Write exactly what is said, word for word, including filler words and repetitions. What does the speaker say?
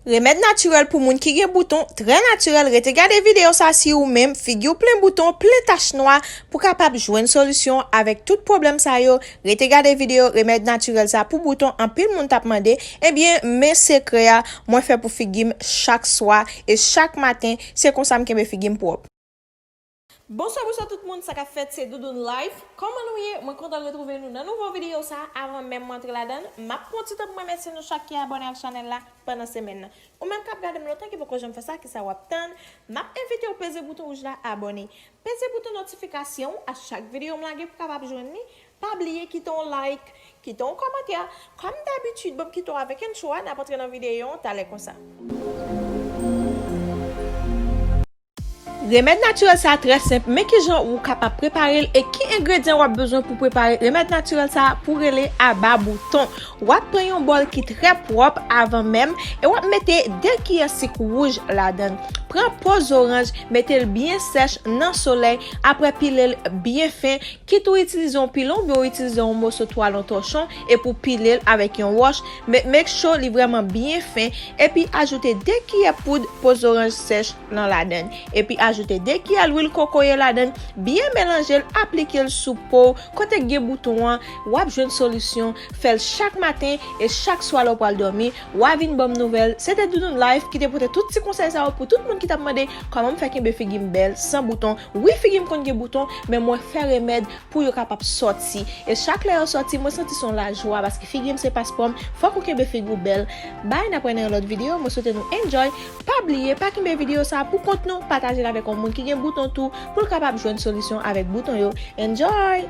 Remèd natirèl pou moun ki gen bouton, trè natirèl. Rete gade videyo sa si ou menm figi w plen bouton, plen tach nwa, pou kapab jwenn solisyon avèk tout pwoblèm sa yo. Rete gade videyo remèd natirèl sa pou bouton anpil moun t ap mande. Ebyen, men sekrè a mwen fè pou figi m chak swa e chak maten, se konsa m kenbe figi m pwòp. Bonswa, bonswa tout moun, sa k ap fèt, se Doudoune Life. Kòman nou ye? Mwen kontan retwouve nou nan nouvo videyo sa. Avan menm mwen antre ladan l, m ap pran ti tan pou m remèsye nou chak ki abòne ak chanèl la pandan semèn nan. Ou menm k ap gade m lontan ki poko janm fè sa, kisa w ap tann? M ap envite w peze bouton wouj la abòne. Peze bouton notifikasyon a chak videyo m lage pou w kapab jwenn li. Pa bliye kite yon like, kite yon kòmantè. Kòm dabitid, ban m kite w avèk entwo a, n ap antre nan videyo an talè konsa. Remèd natirèl sa a trè senp, men kijan ou kapab prepare l e ki engredyan w ap bezwen pou prepare remèd natirèl sa a pou rele aba bouton. W ap pran yon bòl ki trè pwòp avan menm e w ap mete de kiyè sik wouj ladan l. Pran po zoranj, mete l byen sèch nan solèy, apre pile l byen fen, kit ou itilize yon pilon oubyen ou itilize yon moso twalon tòchon epi w pile l avèk yon wòch, men make sure li vrèman byen fen, epi ajoute de kiyè poud po zoranj sèch lan ladan l. Epi ajoute de kiyè lwil kokoye ladan l, byen melanje l, aplike l sou po w, kote k gen bouton an, w ap jwenn solisyon, fè l chak maten e chak swa lè w pral dòmi, w a vin ban m nouvèl. Se te Doudoune Life ki te pote tout ti konsèy sa yo pou tout moun ki t ap mande kòman m fè kenbe figi m bèl, san bouton. Wi, figi m konn gen bouton, men mwen fè remèd pou yo kapab sòti. E chak lè yo sòti, mwen santi se yon lajwa, paske figi m se paspò m, fòk ou kenbe figi w bèl. Bye, n ap wè nan yon lòt videyo, mwen swete nou enjoy. Pa bliye, pa kenbe videyo sa pou kont nou, pataje l avèk yon moun ki gen bouton tou, pou l kapab jwenn solisyon avèk bouton yo. Enjoy!